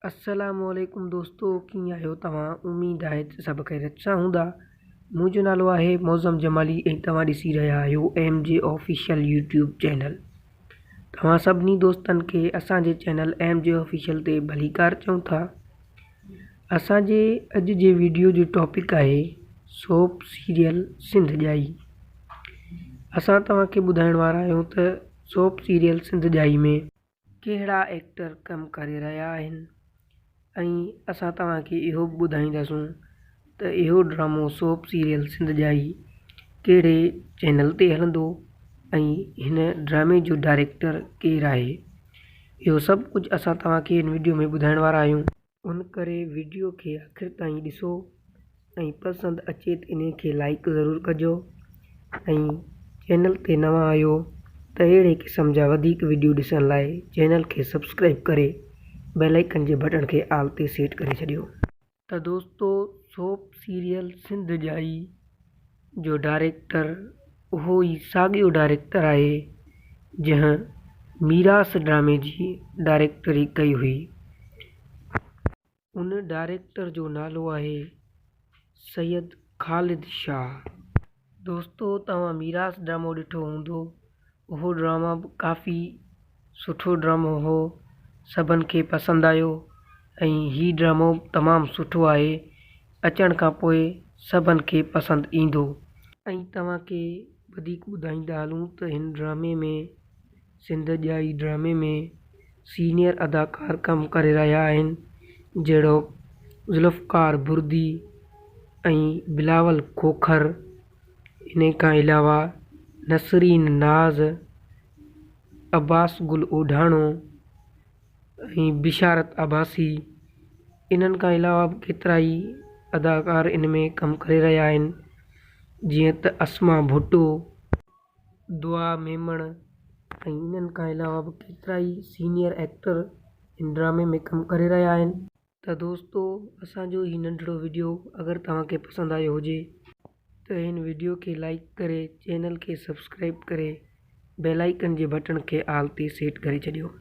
السلام عليڪم دوستو ڪيئن آهيو توهان اميد آهي ته سڀ خيريت سان هوندا منهنجو نالو آهي معظم جمالي ۽ توهان ڏسي رهيا آهيو M G official YouTube channel توهان سڀني دوستن کي اسان جي چينل ايم جي آفيشل تي ڀليڪار چئون ٿا اسان جي اڄ جي ويڊيو جو ٽاپڪ آهي سوپ سيريل سنڌ ڄائي اسان توهان کي ٻڌائڻ وارا آهيون ته سوپ سيريل سنڌ ڄائي ۾ ڪهڙا ايڪٽر ڪم ڪري رهيا آهن ۽ اسان توهان کي اهو به ٻڌائينداسون ته اهو ڊرامو سوپ سيريل سنڌ ڄائي ڪهڙي چينل تي هلندو ۽ هن ڊرامي جو ڊائريڪٽر ڪير آهي اهو سڀ ڪجهه اسان توهان کي هن وڊيو ۾ ٻڌائڻ وارا آهيون. ان ڪري وڊيو کي آخر تائين ڏسو ۽ پسند اچي ته انهي کي لائيڪ ضرور ڪجو ۽ چينل تي نوان آهيو ته اهڙي قسم جا وڌيڪ وڊيو ڏسڻ لاء چينل کي سبسڪرائيب ڪري بيل آئيڪن جي بٽڻ کي آل تي سيٽ ڪري ڇڏيو. ته دوستو سوپ سيريل سنڌ ڄائي جو ڊائريڪٽر اهو ئي ساڳيو ڊائريڪٽر آهي جنهن ميراث ڊرامي جي ڊائريڪٽري ڪئي هئي. ان ڊائريڪٽر جو نالو آهي سيد خالد شاهه. دوستو توهان ميراث ڊرامو ڏٺو هوندو اهو ڊراما به ڪافي سٺو ڊرامو هو سڀن کي پسند آيو ۽ هي ڊرامو به تمام سٺو آهي اچڻ کان پوء سڀن کي پسند ايندو. ۽ توهان کي وڌيڪ ٻڌائيندا هلون ته هن ڊرامي ۾ سنڌ ڄائي ڊرامي ۾ سينيئر اداڪار ڪم ڪري رهيا آهن جهڙوڪ ذوالفقار بردي ۽ بلاول کوکر. انهي کان علاوه نسرين ناز، عباس گل اوڍاڻو ۽ بشارت عباسي انهن کان علاوه به ڪيترائي اداڪار ان ۾ ڪم ڪري رهيا آهن جيئن ته اسما ڀٽو، دعا ميمڻ ۽ انهن کان علاوه به ڪيترائي سينيئر ايڪٽر ان ڊرامي ۾ ڪم ڪري رهيا آهن. ته دوستو اسان جو هي ننڍڙو وڊيو اگر توهان کي پسند آيو هجي ته هن وڊيو کي لائيڪ ڪري چينل کي سبسڪرائيب ڪري بيل آئيڪن جي بٽڻ کي آل تي سيٽ ڪري ڇڏيو.